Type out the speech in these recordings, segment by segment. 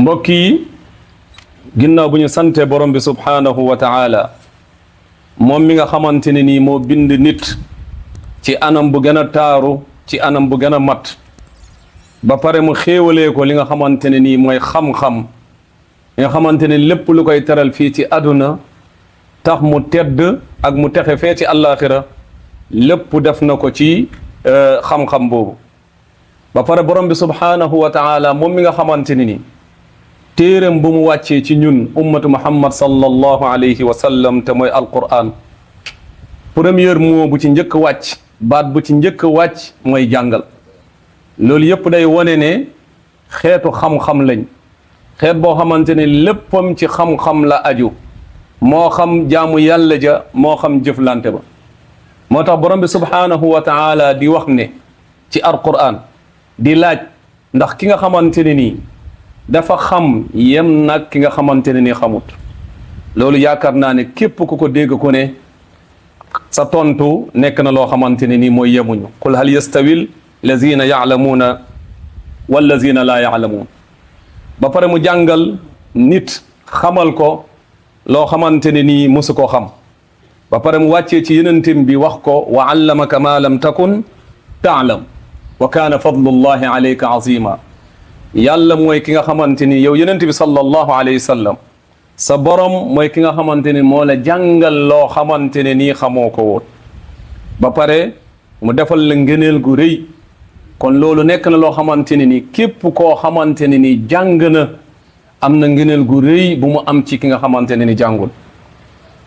mbokk yi ginnaaw bu ñu sante borom bi subhaanahu wa ta'ala moom mi nga xamante ne nii moo bind nit ci anam bu gën a taaru ci anam bu gën a mat ba pare mu xéewalee ko li nga xamante ne nii mooy xam-xam li nga xamante ne lépp lu koy teral fii ci àdduna tax mu tedd ak mu texe fee ci àllaaxira lépp def na ko ci xam-xam boobu ba pare borom bi subhaanahu wa ta'ala moom mi nga xamante ne nii téeram bu mu wàccee ci ñun ummatu muhammad sallallahu alayhi wa sallam te mooy alquran première mot bu ci njëkk wàcc baat bu ci njëkk wàcc mooy jàngal loolu yëpp day wone ne xeetu xam-xam lañ xeet boo xamante ne léppam ci xam-xam la aju moo xam jaamu yàlla ja moo xam jëflante ba moo tax borom bi subhaanahu wa ta'ala di wax ne ci alquran di laaj ndax ki nga xamante ne nii dafa xam yem nag ki nga xamante ne ni xamut loolu yaakaar naa ne képp ku ko dégg ku ne sa tontu nekk na loo xamante ne ni mooy yemuñu qul hal yastawil lazina yaalamuuna wallazina laa yaalamuun ba pare mu jàngal nit xamal ko loo xamante ne nii mosu koo xam ba pare mu wàccee ci yenentim bi wax ko wa allamaka ma lam takun taalam wa kaana fadlullahi alayka azima yàlla mooy ki nga xamante ni yow yonent bi sallallahu alayhi wa sallam sa borom mooy ki nga xamante ni moo la jàngal loo xamante ne nii xamoo ko woon ba pare mu defal la ngëneel gu rëy kon loolu nekk na loo xamante ne ni képp koo xamante ne ni jàng na am na ngëneel gu rëy bu mu am ci ki nga xamante ne ni jàngul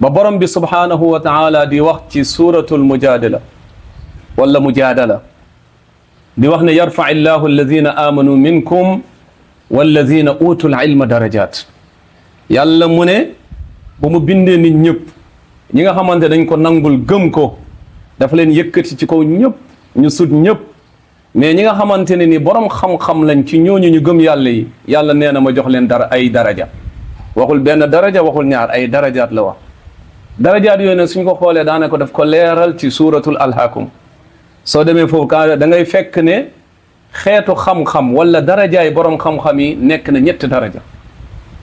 ba borom bi subhaanahu wa ta'ala di wax ci suratul mujadala wala mujadala di wax ne yarfa illahu alladina amanu minkum walladina utul ilma darajat yàlla mu ne bu mu bindee nit ñëpp ñi nga xamante dañ ko nangul gëm ko dafa leen yëkkati ci kaw ñëpp ñu sut ñëpp mais ñi nga xamante ne ni borom xam-xam lañ ci ñooñu ñu gëm yàlla yi yàlla nee na ma jox leen dara ay daraja waxul benn daraja waxul ñaar ay darajaat la wax darajaat yooyu ne suñ ko xoolee daanaka daf ko leeral ci suratul alhaakum soo demee foofu ka da ngay fekk ne xeetu xam-xam wala darajaay borom xam-xam yi nekk na ñetti daraja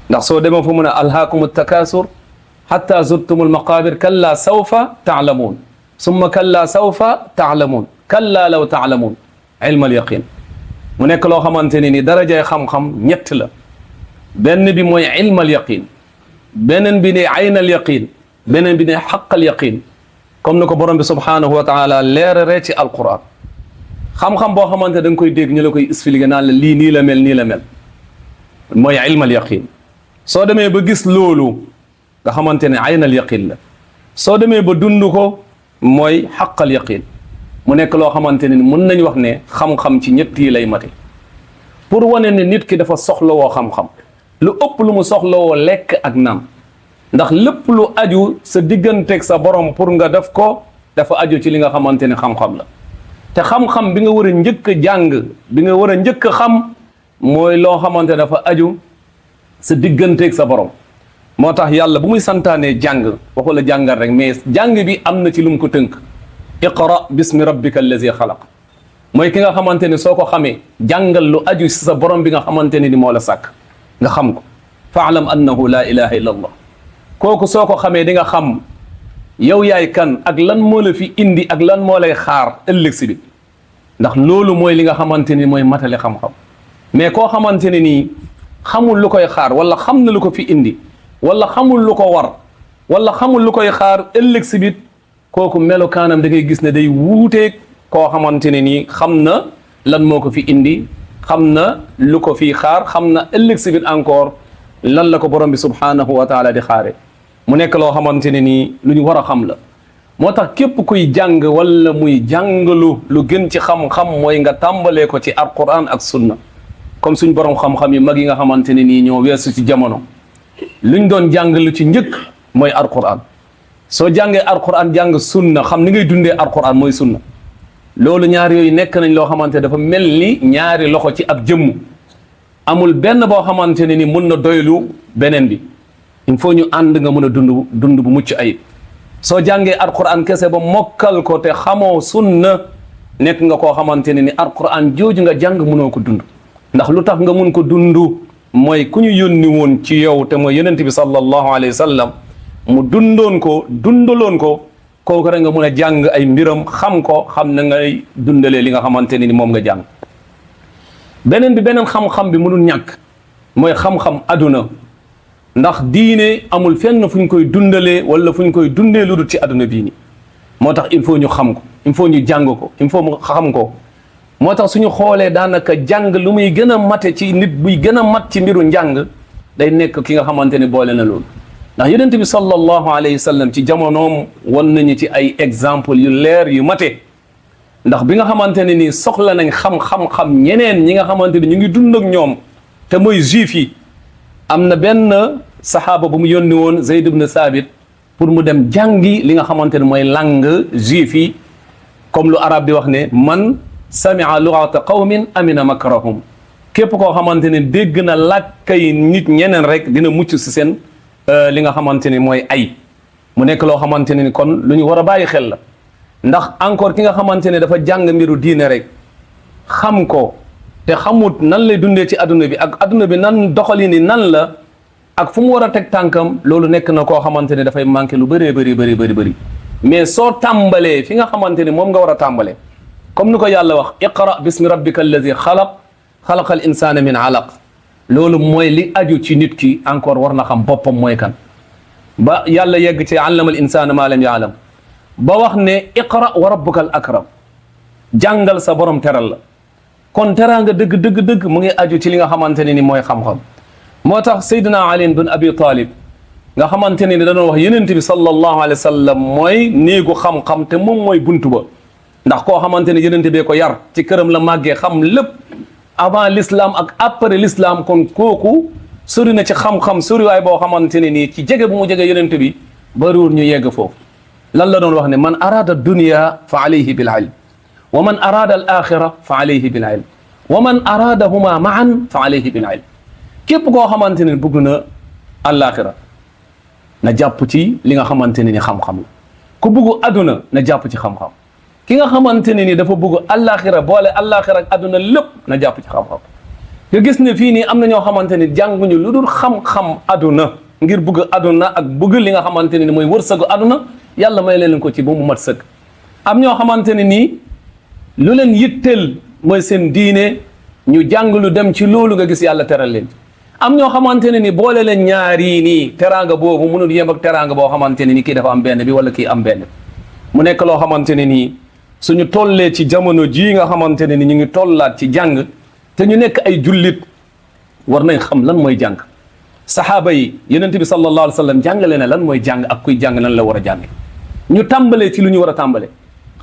ndax soo demee fu mu ne alhaakumu takaasur hatta zurtumul maqabir kalla sawfa taalamuun summa kalla sawfa taalamuun kalla law taalamuun ilmal yaqin mu nekk loo xamante ne ni darajaay xam-xam ñett la benn bi mooy ilmal yaqin beneen bi ne aynal yaqin beneen bi ne xaqal yaqin comme ni ko borom bi subhaanahu wa taala leeraree ci alquran xam-xam boo xamante da nga koy dégg ñu la koy expliqué naan la lii nii la mel nii la mel mooy ilmal yaqin soo demee ba gis loolu nga xamante ne aynal yaqin la soo demee ba dund ko mooy xaqal yaqin mu nekk loo xamante ne mun nañ wax ne xam-xam ci ñett yi lay mate pour wane ne nit ki dafa soxlawoo xam-xam lu ëpp lu mu soxlawoo lekk ak naan ndax lépp lu aju sa digganteeg sa borom pour nga def ko dafa aju ci li nga xamante ne xam-xam la te xam-xam bi nga war a njëkk a jàng bi nga war a njëkk a xam mooy loo xamante ne dafa aju sa digganteeg sa borom moo tax yàlla bu muy santaanee jàng waxu la jàngal rek mais jàng bi am na ci lu mu ko tënk iqra bismi rabbika allazi xalaq mooy ki nga xamante ne soo ko xamee jàngal lu aju si sa borom bi nga xamante ne ni moo la sàkk nga xam ko faalam annahu la ilaha illa allah kooku soo ko xamee di nga xam yow yaay kan ak lan moo la fi indi ak lan moo lay xaar ëllëg si bi ndax loolu mooy li nga xamante ni mooy matale xam-xam mais koo xamante ne nii xamul lu koy xaar wala xam na lu ko fi indi wala xamul lu ko war wala xamul lu koy xaar ëllëg si bit kooku melokaanam da ngay gis ne day wuuteeg koo xamante ne nii xam na lan moo ko fi indi xam na lu ko fi xaar xam na ëllëg si bit encore lan la ko borom bi subhaanahu wa taala di xaare mu nekk loo xamante ne nii lu ñu war a xam la moo tax képp kuy jàng wala muy jàngalu lu gën ci xam-xam mooy nga tàmbalee ko ci alquran ak sunna comme suñ borom xam-xam yi mag yi nga xamante ne nii ñoo weesu ci jamono luñ doon jàngalu ci njëkk mooy alquran soo jàngee alquran jàng sunna xam ni ngay dundee alquran mooy sunna loolu ñaar yooyu nekk nañ loo xamante dafa mel ni ñaari loxo ci ab jëmm amul benn boo xamante ne ni mun na doylu beneen bi il faut ñu ànd nga mën a dund bu mucc ayib soo jàngee alquran kese ba mokkal ko te xamoo sunna nekk nga koo xamante ne ni alquran jooju nga jàng mënoo ko dund ndax lu tax nga mun ko dund mooy ku ñu yónni woon ci yow te mooy yonent bi sallallahu alayhi wa sallam mu dundoon ko dundaloon ko kooku rek nga mun a jàng ay mbiram xam ko xam na ngay dundalee li nga xamante ni moom nga jàng. beneen xam-xam bi mënul ñàkk mooy xam-xam aduna ndax diine amul fenn fu ñu koy dundalee wala fu ñu koy dundee lu dul ci aduna bii nii moo tax il faut ñu xam ko il faut ñu jàng ko il faut mu xam ko moo tax suñu xoolee daanaka jàng lu muy gën a mate ci nit buy gën a mat ci mbiru njàng day nekk ki nga xamante ne boole na loolu ndax yonent bi sallallahu alayhi wa sallam ci jamonoom won nañu ci ay exemple yu leer yu mate ndax bi nga xamante ne ni soxla nañ xam ñeneen ñi nga xamante ne ñu ngi dund ak ñoom te mooy juif yi am na benn saxaaba bu mu yónni woon Zayd ibn Thabit pour mu dem jàngi li nga xamante ne mooy langue juif yi comme lu arab di wax ne man samia lugata qawmin amina makrahum képp koo xamante ne dégg na làkkay nit ñeneen rek dina mucc si seen li nga xamante ne mooy ay mu nekk loo xamante ne ni kon lu ñu war a bàyyi xel la ndax encore ki nga xamante ne dafa jàng mbiru diine rek xam ko te xamut nan lay dundee ci adduna bi ak adduna bi nan doxali ni nan la ak fu mu war a teg tànkam loolu nekk na koo xamante ne dafay manqué lu bëree bëri mais soo tàmbalee fi nga xamante ne moom nga war a tàmbalee comme ni ko yàlla wax iqra bismi rabbika alladi xalaqa al insana min alaq loolu mooy li aju ci nit ki encore war na xam boppam mooy kan ba yàlla yegg ci allama al insana ma lam yaalam ba wax ne iqra wa rabbuka al akram jàngal sa borom teral la kon teraanga dëgg mu ngi aju ci li nga xamante ne ni mooy xam-xam moo tax Seydina Ali bin Abi Talib nga xamante ne ni dañoo wax yonent bi sallallahu alayhi wa sallam mooy néegu xam-xam te moom mooy buntu ba ndax koo xamante ne yonent bee ko yar ci këram la màggee xam lépp avant l'islam ak après l'islam kon kooku sori na ci xam-xam soriwaay boo xamante ne nii ci jege bu mu jege yonent bi bariwul ñu yegg foofu lan la doon wax ne man arada dunya fa alayhi bil ilm wa man arada al axira fa alayhi bil ilm wa man aradahuma maan fa alayhi bil ilm képp koo xamante ne bëgg na àllaaxira na jàpp ci li nga xamante ne ni xam-xam la ku bëgg aduna na jàpp ci xam-xam ki nga xamante ne ni dafa bëgg àllaaxira boole àllaaxira ak aduna lépp na jàpp ci xam-xam nga gis ne fii nii am na ñoo xamante ni jànguñu lu dul xam-xam aduna ngir bëgg aduna ak bëgg li nga xamante ne ni mooy wërsëgu aduna yàlla may leen ko ci ba mu mat sëkk am ñoo xamante ne nii lu leen yitteel mooy seen diine ñu jàng lu dem ci loolu nga gis yàlla teral leen am ñoo xamante ne ni boole leen ñaari nii teraanga boobu mënul yem ak teraanga boo xamante ne ni kii dafa am benn bi wala kii am benn mu nekk loo xamante ne nii suñu tollee ci jamono jii nga xamante ne ni ñu ngi tollaat ci jàng te ñu nekk ay jullit war nañ xam lan mooy jàng saxaaba yi yonent bi sallallahu alayhi wa sallam jàngale ne lan mooy jàng ak kuy jàng lan la war a jànge ñu tàmbalee ci lu ñu war a tàmbale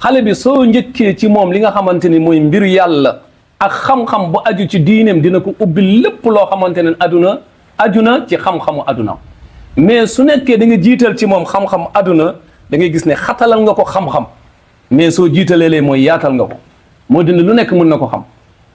xale bi soo njëkkee ci moom li nga xamante ni mooy mbir yàlla ak xam-xam bu aju ci diineem dina ko ubbi lépp loo xamante ne aduna ci xam-xamu aduna mais su nekkee da nga jiital ci moom xam-xam aduna da ngay gis ne xatalal nga ko xam-xam mais soo jiitalee mooy yaatal nga ko moo dina lu nekk mën na ko xam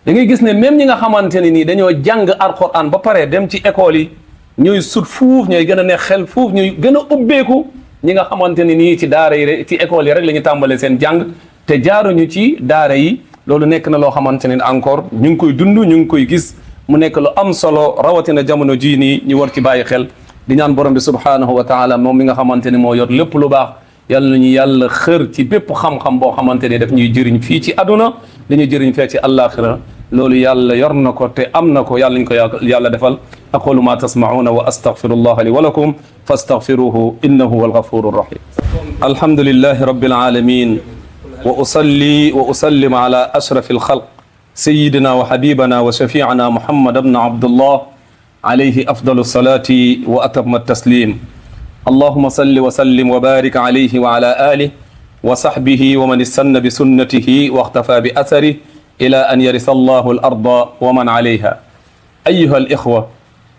da ngay gis ne même ñi nga xamante ne nii dañoo jàng alquran ba pare dem ci école yi ñooy sut fuuf ñooy gën a neex xel fuuf ñooy gën a ubbeeku ñi nga xamante ne nii ci daara yi rek ci école yi rek la ñu tàmbalee seen jàng te jaaruñu ci daara yi loolu nekk na loo xamante ne encore ñu ngi koy dund ñu ngi koy gis mu nekk lu am solo rawatina jamono jii nii ñu war ci bàyyi xel di ñaan borom bi subhanahu wa taala moom mi nga xamante ne moo yor lépp lu baax yàlla nañu yàlla xër ci bépp xam-xam boo xamante ne daf ñuy jëriñ fii ci aduna dañuy jëriñ fee ci àllaaxira loolu yàlla yor na ko te am na ko yàlla ñu ko yàlla defal aqulu ma tasmauna wa astaghfirullaha li wa lakum fastaghfiruhu innahu huwal ghafurur rahim alhamdulillahi rabbil alamin wa usalli wa usallim ala ashrafil khalq sayyidina wa habibana wa shafi'ina muhammad ibn abdullah alayhi afdalu salati wa atamma taslim allahumma salli wa sallim wa barik alayhi wa ala alihi wa sahbihi wa man istanna bi sunnatihi wa ikhtafa bi atharihi ila an yarisa allahu al arda wa man alayha ayyuha al ikhwa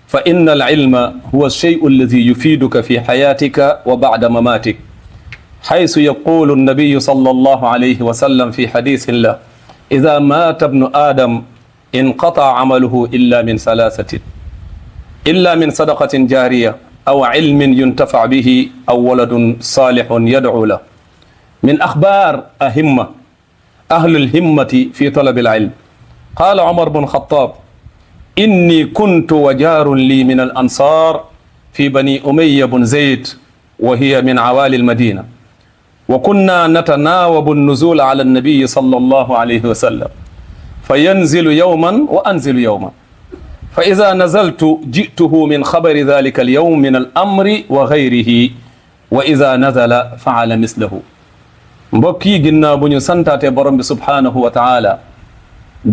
fa inna al ilma huwa ash-shay'u alladhi yufiduka fi hayatika wa ba'da mamatik حيث يقول النبي صلى الله عليه وسلم في حديث له إذا مات ابن آدم انقطع عمله إلا من ثلاثة إلا من صدقة جارية أو علم ينتفع به أو ولد صالح يدعو له من أخبار أهمة أهل الهمة في طلب العلم قال عمر بن الخطاب inni kuntu wa jaarun lii min al ansar fi bani umayya bun zayd wa hiya min awali al madina wa kunna natanawabu an-nuzul ala an-nabiy sallallahu alayhi wa sallam fa yanzilu yawman wa anzilu yawman fa ida nazaltu jituhu min xabari dalika al-yawm min al-amri wa gayrihi wa ida nazala faala mislahu. mbokk yi ginnaaw bu ñu santaate borom bi subhaanahu wa taala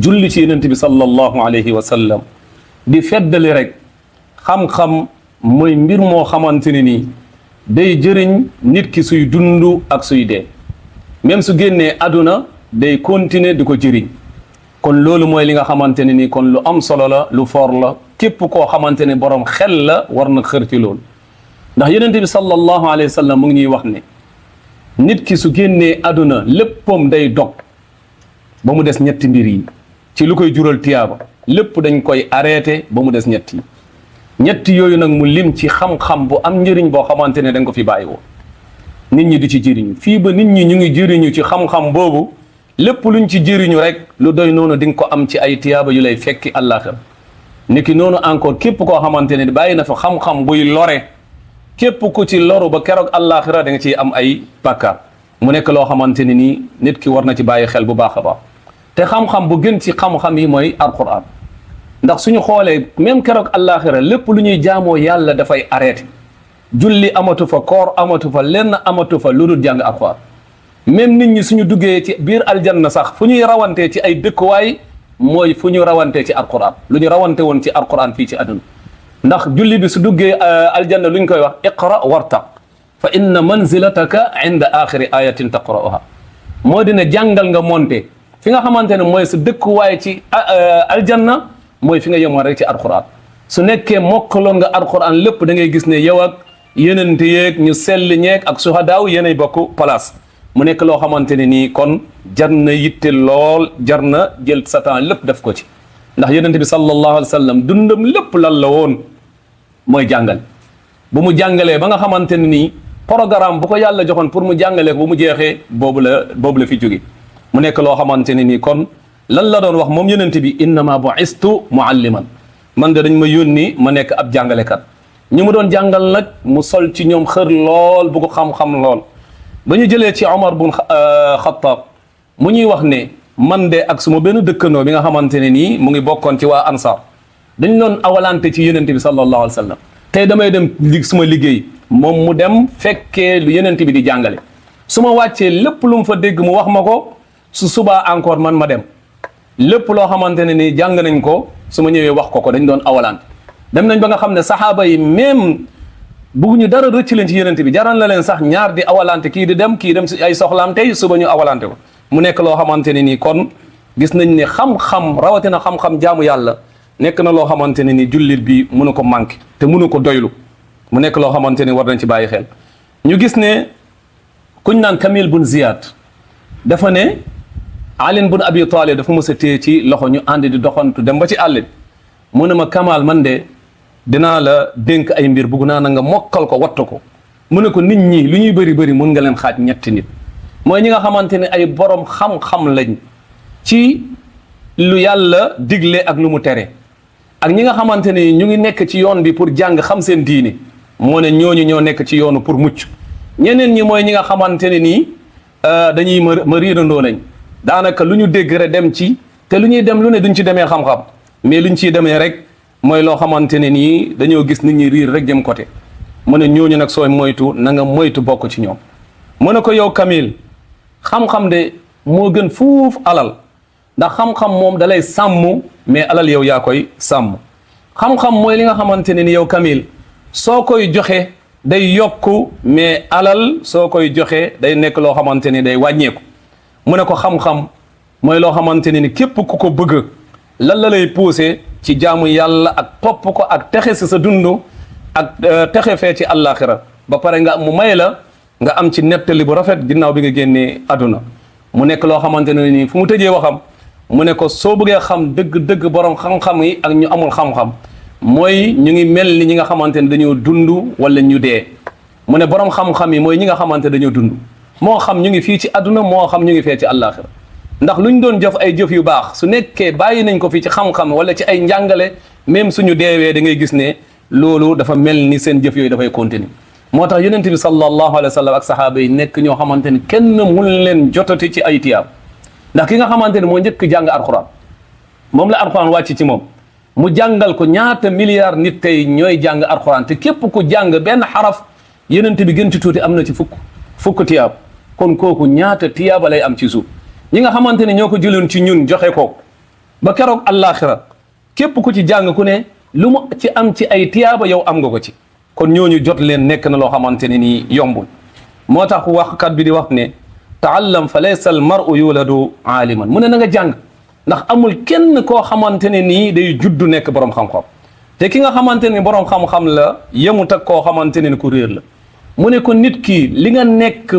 julli ci yonent bi sallallahu alayhi wa sallam di feddali rek xam-xam mooy mbir moo xamante ne nii day jëriñ nit ki suy dund ak suy dee même su génnee àdduna day continuer di ko jëriñ. kon loolu mooy li nga xamante ne nii kon lu am solo la lu foor la képp koo xamante ne borom xel la war na xër ci loolu ndax yonent bi sallallahu alayhi wa sallam mu ngi ñuy wax ne nit ki su génnee àdduna léppam day dog ba mu des ñetti mbir yi ci lu koy jural tiyaaba lépp dañ koy arrêté ba mu des ñetti yooyu nag mu lim ci xam-xam bu am njëriñ boo xamante ne dañ ko fi bàyyi woon nit ñi di ci jëriñu fii ba nit ñi ñu ngi jëriñu ci xam-xam boobu lépp luñ ci jëriñu rek lu doy noonu di nga ko am ci ay tiyaaba yu lay fekki àllaaxira niki noonu encore képp koo xamante ne bàyyi na fa xam-xam buy lore képp ku ci loru ba keroog àllaaxira da nga ciy am ay bàkkaar mu nekk loo xamante ne nii nit ki war na ci bàyyi xel bu baax a baax te xam-xam bu gën ci xam-xam yi mooy alquran ndax suñu xoolee même keroog àllaaxira lépp lu ñuy jaamoo yàlla dafay arrêté julli amatu fa koor amatu fa lenn amatu fa lu dul jàng alquran même nit ñi suñu duggee ci biir aljanna sax fu ñuy rawantee ci ay dëkkuwaay mooy fu ñu rawantee ci alquran lu ñu rawante woon ci alquran fii ci àdduna ndax julli bi su duggee aljanna lu ñu koy wax iqra wartaq fa inna manzilataka inda axiri ayatin taqra'uha moo dina jàngal nga monte fi nga xamante ne mooy sa dëkkuwaay ci aljanna mooy fi nga yemoon rek ci alquran su nekkee mokkaloon nga alquran lépp da ngay gis ne yow ak yenente yeeg ñu sell ñeeg ak suhadaaw yéenay bokk place mu nekk loo xamante ne nii kon jar na yitte lool jar na jël sa temps lépp def ko ci ndax yenente bi sallallahu alayhi wa sallam dundam lépp lan la woon mooy jàngale bu mu jàngalee ba nga xamante ne nii programme bu ko yàlla joxoon pour mu jàngalee ko bu mu jeexee boobu la fi jóge mu nekk loo xamante ne nii kon lan la doon wax moom yenente bi innama bu'istu mualliman man de dañ ma yónni ma nekk ab jàngalekat ñi mu doon jàngal nag mu sol ci ñoom xër lool bu ko xam-xam lool ba ñu jëlee ci Omar bun Xattaab mu ñuy wax ne man de ak suma benn dëkkandoo bi nga xamante ne nii mu ngi bokkoon ci waa Ansaar dañ doon awalante ci yenente bi sallallahu alayhi wa sallam tey damay dem suma liggéey moom mu dem fekkee lu yenente bi di jàngale su ma wàccee lépp lu mu fa dégg mu wax ma ko su subaa encore man ma dem lépp loo xamante ne nii jàng nañ ko su ma ñëwee wax ko dañ doon awalante dem nañ ba nga xam ne saxaaba yi même bugguñu dara rëcc leen ci yenente bi jaral na leen sax ñaar di awalante kii di dem kii dem si ay soxlaam tey suba ñu awalante ko mu nekk loo xamante ne nii kon gis nañ ne xam-xam rawatina xam-xam jaamu yàlla nekk na loo xamante ne ni jullit bi mënu ko manqué te mënu ko doylu mu nekk loo xamante ni war nañ ci bàyyi xel ñu gis ne kuñ naan Kamil bun Ziyad dafa ne Ali bun Abi Talib dafa mës a téye ci loxo ñu ànd di doxantu dem ba ci àll bi mu ne ma Kamal man de dinaa la dénk ay mbir bugg naa na nga mokkal ko wattu ko mu ne ko nit ñi lu ñuy bëri bëri mun nga leen xaaj ñetti nit mooy ñi nga xamante ne ay borom xam-xam lañ ci lu yàlla digle ak lu mu tere ak ñi nga xamante ne ñu ngi nekk ci yoon bi pour jàng xam seen diine moo ne ñooñu ñoo nekk ci yoonu pour mucc ñeneen ñi mooy ñi nga xamante ne nii dañuy ma riirandoo lañ daanaka lu ñu dégg rek dem ci te lu ñuy dem lu ne duñ ci demee xam-xam mais luñ ciy demee rek mooy loo xamante ne nii dañoo gis nit ñi riir rek jëm côté mu ne ñooñu nag sooy moytu na nga moytu bokk ci ñoom mu ne ko yow Kamil xam-xam de moo gën fuuf alal ndax xam-xam moom dalay sàmm mais alal yow yaa koy sàmm xam-xam mooy li nga xamante ne ni yow Kamil soo koy joxe day yokku mais alal soo koy joxe day nekk loo xamante ni day wàññeeku mu ne ko xam-xam mooy loo xamante ne ni képp ku ko bëgg lan la lay poussé ci jaamu yàlla ak topp ko ak texe si sa dund ak texe fee ci àllaaxira ba pare nga mu may la nga am ci nettali bu rafet ginnaaw bi nga génnee àdduna mu nekk loo xamante ne nii fu mu tëjee waxam mu ne ko soo bëggee xam dëgg-dëgg borom xam-xam yi ak ñu amul xam-xam mooy ñu ngi mel ni ñi nga xamante ne dañoo dund wala ñu dee mu ne borom xam-xam yi mooy ñi nga xamante dañoo dund moo xam ñu ngi fii ci àdduna moo xam ñu ngi fee ci àllaaxira ndax lu ñu doon jëf ay jëf yu baax su nekkee bàyyi nañ ko fii ci xam-xam wala ci ay njàngale même suñu deewee da ngay gis ne loolu dafa mel ni seen jëf yooyu dafay continuer. moo tax yonent bi sallallahu alayhi wa sallam ak sahaaba yi nekk ñoo xamante ni kenn mun leen jotati ci ay tiyaab ndax ki nga xamante ne moo njëkk jàng alquran moom la alquran wàcc ci moom mu jàngal ko ñaata milliards nit tey ñooy jàng alquran te képp ku jàng benn xaraf yonent bi gën ci tuuti am na ci fukk tiyaab kon kooku ñaata tiyaaba lay am ci suuf ñi nga xamante ne ñoo ko jëloon ci ñun joxe ko ba keroog àllaaxira képp ku ci jàng ku ne lu mu ci am ci ay tiyaaba yow am nga ko ci kon ñooñu jot leen nekk na loo xamante ne nii yombul. moo tax waxkat bi di wax ne taallam fa laysa al mar'u yuladu aaliman mu ne na nga jàng ndax amul kenn koo xamante ne nii day juddu nekk borom xam-xam te ki nga xamante ne borom xam-xam la yemut ak koo xamante ne ku réer la mu ne ko nit ki li nga nekk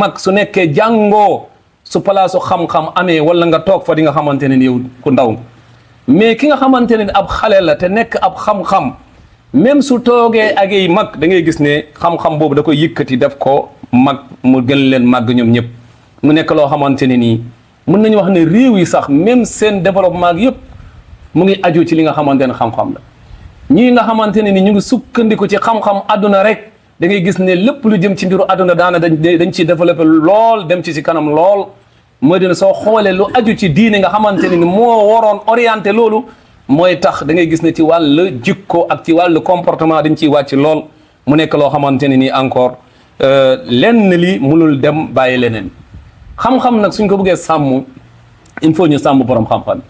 mag su nekkee jàngoo su palaasu xam-xam amee wala nga toog fa di nga xamante ne ni yow ku ndaw mais ki nga xamante ne ab xale la te nekk ab xam-xam même su toogee ak ay mag da ngay gis ne xam-xam boobu da koy yëkkati def ko mag mu gën leen màgg ñoom ñëpp mu nekk loo xamante ne nii mën nañu wax ne réew yi sax même seen développement yëpp mu ngi aju ci li nga xamante ne xam-xam la ñii nga xamante ne ni ñu ngi sukkandiku ci xam-xam àdduna rek da ngay gis ne lépp lu jëm ci mbiru àdduna daana dañ ciy développé lool dem ci kanam lool mooy dina soo xoolee lu aju ci diine nga xamante ne ni moo waroon orienté loolu mooy tax da ngay gis ne ci wàllu jikko ak ci wàllu comportement dañ ciy wàcc lool mu nekk loo xamante ne ni encore lenn li munul dem bàyyi leneen xam-xam nag suñ ko bëggee sàmm il faut ñu sàmm borom xam-xam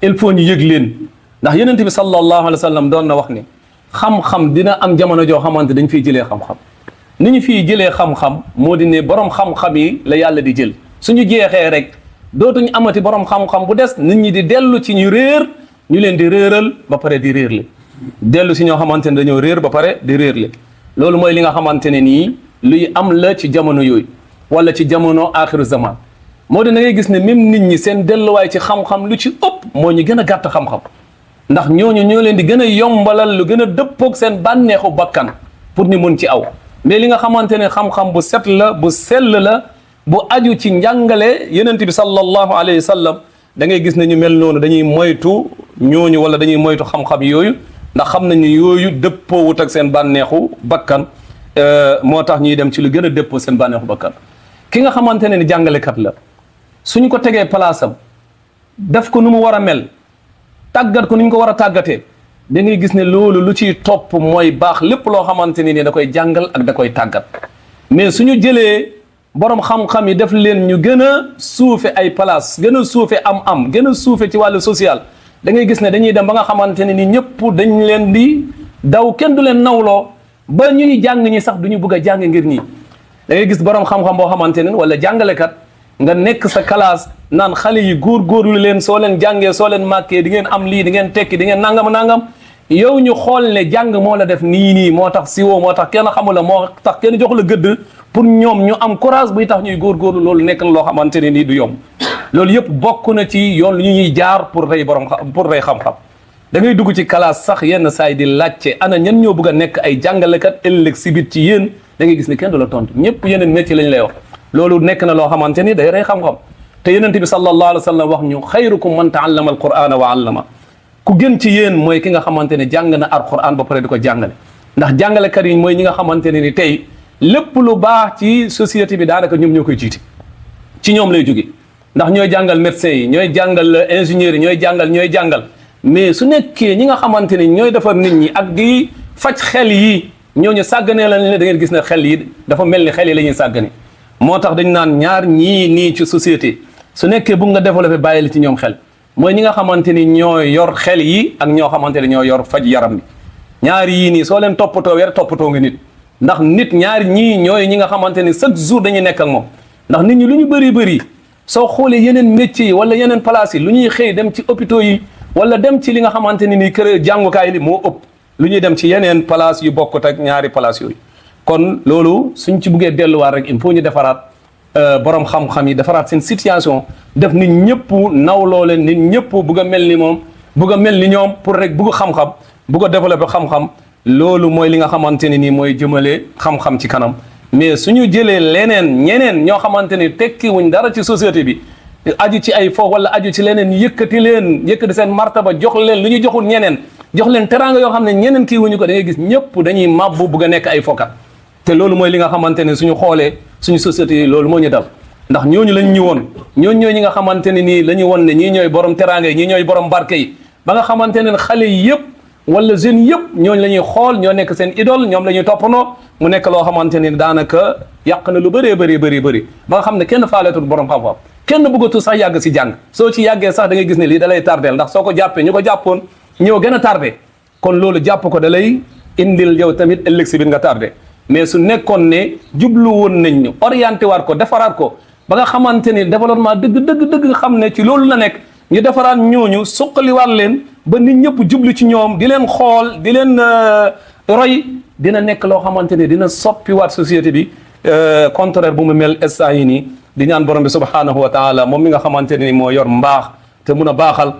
il faut ñu yëg leen ndax yonent bi sallallahu alayhi wa sallam doon na wax ne xam-xam dina am jamono joo xamante dañ fiy jëlee xam-xam ni ñu fiy jëlee xam-xam moo di ne borom xam-xam yi la yàlla di jël suñu jeexee rek dootuñu amati borom xam-xam bu des nit ñi di dellu ci ñu réer ñu leen di réeral ba pare di réerle dellu si ñoo xamante ne dañoo réer ba pare di réerle loolu mooy li nga xamante ne nii luy am la ci jamono yooyu wala ci jamono axiru zaman moo di na ngay gis ne même nit ñi seen delluwaay ci xam-xam lu ci ëpp moo ñu gën a gàtt xam-xam ndax ñooñu ñoo leen di gën a yombalal lu gën a dëppoog seen bànneexu bakkan pour ñu mën ci aw mais li nga xamante ne xam-xam bu set la bu sell la bu aju ci njàngale yonent bi sallallahu alayhi wa sallam da ngay gis ne ñu mel noonu dañuy moytu ñooñu wala dañuy moytu xam-xam yooyu ndax xam nañu yooyu dëppoowut ak seen bànneexu bakkan moo tax ñuy dem ci lu gën a dëppoo seen bànneexu bakkan ki nga xamante ne ni jàngalekat la suñu ko tegee place am def ko nu mu war a mel tàggat ko ni ñu ko war a tàggatee da ngay gis ne loolu lu ciy topp mooy baax lépp loo xamante ne ni da koy jàngal ak da koy tàggat mais suñu jëlee borom xam-xam yi def leen ñu gën a suufe ay place gën a suufe am gën a suufe ci wàllu social da ngay gis ne dañuy dem ba nga xamante ne ni ñëpp dañ leen di daw kenn du leen nawloo ba ñuy jàng ñi sax du ñu bëgg a jàng ngir ñii da ngay gis borom xam-xam boo xamante ne wala jàngalekat nga nekk sa classe naan xale yi góorgóorlu leen soo leen jàngee soo leen màkkee di ngeen am lii di ngeen tekki di ngeen nangam yow ñu xool ne jàng moo la def nii moo tax siwoo moo tax kenn xamul la moo tax kenn jox la gëdd pour ñoom ñu am courage buy tax ñuy góorgóorlu loolu nekk na loo xamante ne nii du yomb loolu yëpp bokk na ci yoon lu ñuy jaar pour rey xam-xam da ngay dugg ci classe sax yenn saay di laajte ana ñan ñoo bëgg a nekk ay jàngalekat ëllëg si biir ci yéen da ngay gis ne kenn du la tontu ñëpp yeneen métier lañ lay wax loolu nekk na loo xamante ni day rey xam-xam te yonent bi sallallahu alayhi wa sallam wax ñu xayrukum man taallama alqur'ana wa allama ku gën ci yéen mooy ki nga xamante ne jàng na alqur'an ba pare di ko jàngale ndax jàngalekat yi mooy ñi nga xamante ne ni tey lépp lu baax ci société bi daanaka ñoom ñoo koy jiite ci ñoom lay jóge ndax ñooy jàngal médecins yi ñooy jàngal ingénieurs yi ñooy jàngal mais su nekkee ñi nga xamante ni ñooy defar nit ñi ak di faj xel yi ñooñu sàgganee la ne da ngeen gis ne xel yi dafa mel ni xel yi la ñuy sàggane moo tax dañ naan ñaar ñii nii ci société su nekkee bëgg nga développé bàyyi la ci ñoom xel mooy ñi nga xamante ni ñoo yor xel yi ak ñoo xamante ne ñoo yor faj yaram bi ñaar yii nii soo leen toppatoo weer toppatoo nga nit ndax nit ñaar ñii ñooy ñi nga xamante ni chaque jour dañuy nekk ak moom ndax nit ñi lu ñu bëri soo xoolee yeneen métiers yi wala yeneen place yi lu ñuy xëy dem ci hôpitaux yi wala dem ci li nga xamante ni nii kër jàngukaay li moo ëpp lu ñuy dem ci yeneen place yu bokkut ak ñaari place yooyu kon loolu suñ ci buggee delluwaat rek il faut ñu defaraat borom xam-xam yi defaraat seen situation def nit ñëpp nawloo leen nit ñëpp bugg a mel ni moom bugg a mel ni ñoom pour rek bugg xam-xam bugg a développer xam-xam loolu mooy li nga xamante ne nii mooy jëmale xam-xam ci kanam mais suñu jëlee leneen ñeneen ñoo xamante ni tekki wuñ dara ci société bi aju ci ay fo wala aju ci leneen yëkkati seen martaba jox leen lu ñu joxul ñeneen jox leen teraanga yoo xam ne ñeneen kii wuñu ko, da ngay gis ñëpp dañuy màbbu bugg a nekk ay fokat. te loolu mooy li nga xamante ne suñu xoolee suñu société yi loolu moo ñu dal, ndax ñooñu lañ ñu woon, ñooñu ñi nga xamante ne nii la ñu woon ne ñii ñooy borom teraanga yi, ñii ñooy borom barke yi, ba nga xamante ne xale yi yëpp wala jeunes yëpp ñooñu la ñuy xool, ñoo nekk seen idole, ñoom la ñuy toppandoo. mu nekk loo xamante ni daanaka yàq na lu bëree bëri ba nga xam ne kenn faaleetul borom xam-xam, kenn bëggatul sax yàgg si jàng. soo ci yàggee sax da ngay gis ne lii da lay tardeel, ndax soo ko jàppee ñu ko jàppoon ñëw gën a tardé, kon loolu jàpp ko da lay indil yow tamit ëllëg si biir nga tardé. mais su nekkoon ne jublu woon nañ ñu orienté waat ko defaraat ko ba nga xamante ni développement dëgg xam ne ci loolu la nekk, ñu defaraat ñooñu suqaliwaat leen ba nit ñëpp jublu ci ñoom, di leen xool, di leen roy, dina nekk loo xamante ne dina soppiwaat société bi contraire bu mu mel instant yi nii. di ñaan borom bi subhanahu wa taala moom mi nga xamante ne ni moo yor mbaax te mun a baaxal,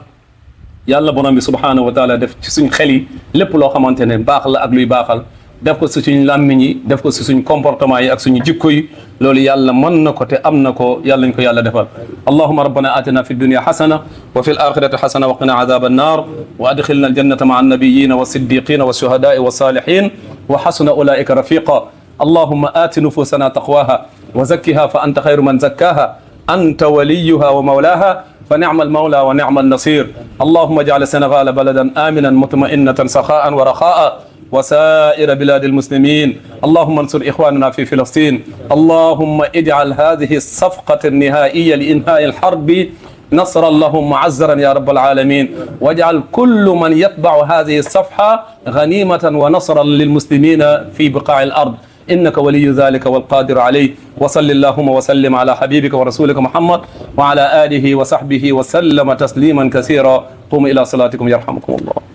yàlla borom bi subhanahu wa taala def ci suñ xel yi lépp loo xamante ne baax la ak luy baaxal, def ko si suñ làmmiñ yi, def ko si suñ comportement yi ak suñu jikko yi. loolu yàlla mën na ko te am na ko, yàlla ñu ko yàlla defal. allahumma rabbana atina fi dunya hasana wa fil akhirati hasana wa qina adhaba an-nar wa adkhilna al-jannata ma'a an-nabiyyina was-siddiqina wash-shuhada'i was-salihin wa hasuna ulaika rafiqa. اللهم آت نفوسنا تقواها وزكها فأنت خير من زكاها أنت وليها ومولاها فنعم المولى ونعم النصير. اللهم اجعل السنغال بلدا آمنا مطمئنة سخاء ورخاء وسائر بلاد المسلمين. اللهم انصر إخواننا في فلسطين. اللهم اجعل هذه الصفقة النهائية لإنهاء الحرب نصرا لهم معزرا يا رب العالمين، واجعل كل من يتبع هذه الصفحة غنيمة ونصرا للمسلمين في بقاع الأرض، إنك ولي ذلك والقادر عليه. وصل اللهم وسلم على حبيبك ورسولك محمد وعلى آله وصحبه وسلم تسليما كثيرا. قوموا إلى صلاتكم يرحمكم الله.